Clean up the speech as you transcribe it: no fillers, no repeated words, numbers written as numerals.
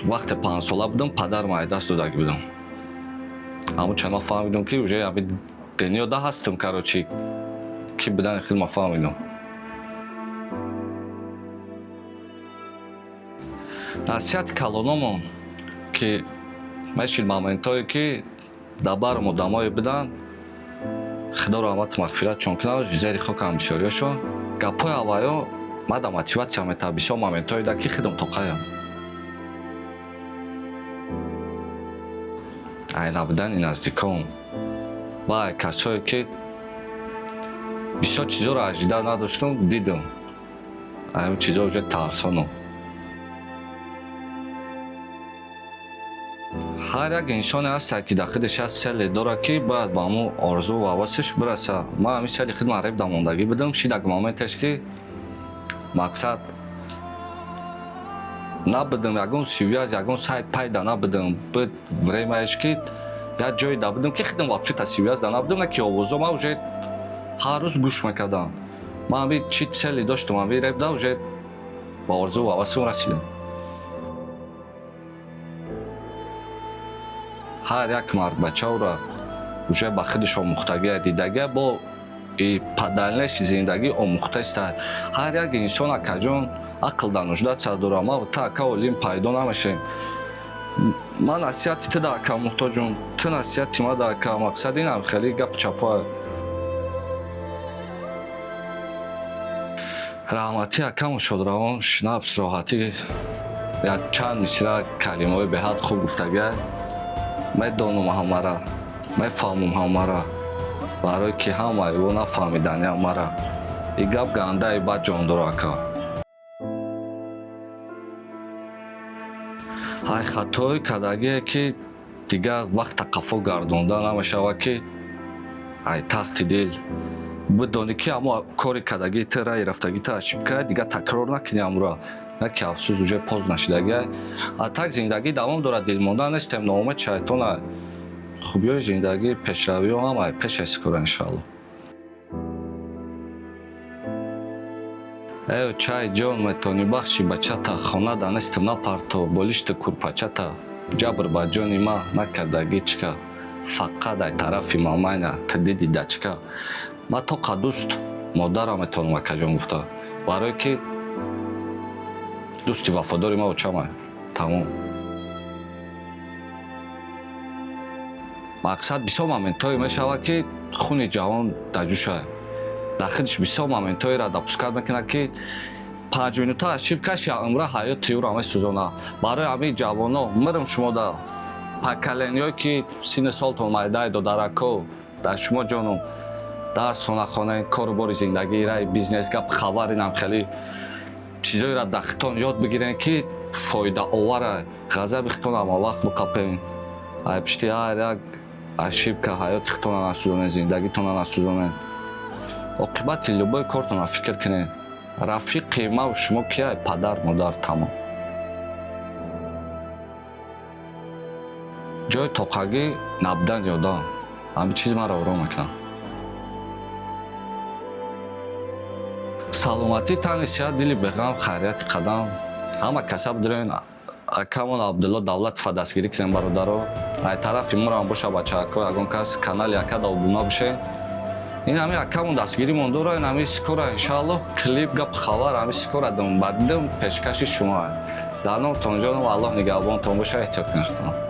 Вақте 5 сола будам, падарам ай даст додагӣ будам. Ҳамун чанд ман фаҳмидам, ки уже ҳами дунёда ҳастам, короче, ки будани худ ман фаҳмидам. Насиҳати калономон, ки мешид, моментое ки дар барам одамое буданд, Худо раҳмату мағфиратшон кунад, зери хокам бисёриёшон. Гапҳои авваё мада мотиватсия метавад бисёр моментое да, ки худам тоқаям. Ай набудани наздикон ва ай касое, ки бисёр чизоро ожидать надоштам, дидам, ай чизо уже тарсонам. Ҳар як инсоне ҳастад, ки дар худаш як целе дорад, ки бояд ба ҳамун орзу ва ҳавасаш бирасад. Ман ҳамин цели худ ман реп мондагӣ будам. Шидак моментеш, ки мақсад набудам, ягон связь, ягон сайт пайда набудам. Буд времяеш, ки як ҷое да будам, ки худам вообще-то связь да набудам, на ки овозо ман уже ҳар рӯз гӯш мекардам. Ман ҳамин чи цели доштам, ҳамин реп да уже ба орзу ва ҳавасам расидам. Ҳар як мардбачаро уже ба худаш омӯхтагия, дидагия бо и дальнейший зиндагӣ омӯхтаиста. Ҳар як инсон, акаҷон, ақл да нуждаться дорад. Ман та, ака, олим пайдо намешем. Ман насиҳати ту да, ака, муҳтоҷум, ту насиҳати ма да, ака. Мақсад инам хеле гапу чапоа. Раҳматӣ акаму шодравон Шнапс роҳатӣ як чанд мисра калимаҳои беҳад хуб гуфтагия. Медонам ҳамара, мефаҳмам ҳамара, барое ки ҳамаи ӯ нафаҳмидани ҳамара. И гап гандаи бад ҷон дора, ака. Ай хатои кардагие, ки дигар вақта қафо гардонда намешавад, ки ай тахти дил бидонӣ, ки ҳамо кори кардагии ту, раи рафтагии ту ошибка, дигар такрор накунӣ ҳамура, на ки афсӯс, уже поздно шидагия. А так зиндагӣ давом дорад, дилмонда нестем, ноумед шайтона. Хубиҳои зиндагӣ, пешравиҳо ҳама пеш скоро, иншоалло. Э чай ҷон, метавонӣ бахши бачата, хона да нестам, напарто болишту курпачата. Ҷабр ба ҷони ма накардагӣ чика, фақат ай тарафи мамайна ту диди дачка. Ма тоқа дӯст модарам метавонам, акаҷон, гуфта, барое ки дӯсти вафодори ма очамай, тамом. Мақсад, бисёр моментҳое мешавад, ки хуни ҷавон дар ҷӯшай, дар худаш бисёр моментҳоеро допускать мекунад, ки 5 минута ошибкаш я умра ҳаёти ӯро месӯзонад. Барои ҳамин, ҷавоно, мирм шумо да поколениҳое, ки синну солтон майдаи, додарако, дар шумо ҷонум, дарсона хонед, кору бори зиндагӣ, раи бизнес, гап хабар, инам хеле чизоеро дар хитон ёд бигирен, ки фоидаовара. Ғазаби хитон ҳамавақт биқапен. Ай пишти ҳар як ошибка ҳаёти хитона насӯзонед, зиндагитона насӯзонед. Оқибати любой кортона фикр кунед. Рафиқи маву шумо кияй? Падар, модар, тамом. Ҷои тоқагӣ набудани одам, ҳамин чиз маро ором мекунад. Саломатӣ, тани сиҳат, дили беғам, хайрияти қадам. Ҳама каса бидурен, акамон Абдулло Давлатова дастгирӣ кунем, бародаро. Ай тарафи морам боша, бачаако, ягон кас канали акада обуна бошед. Ин ҳами акамон дастгиримон дора. Ин ҳами скоро, иншааллоҳ, клип, гап хабар, ҳами скоро думбаддум пешкаши шумо. Дар номтон ҷоном, Аллоҳ нигаҳбонтон боша, эҳтиёт кунед худтон.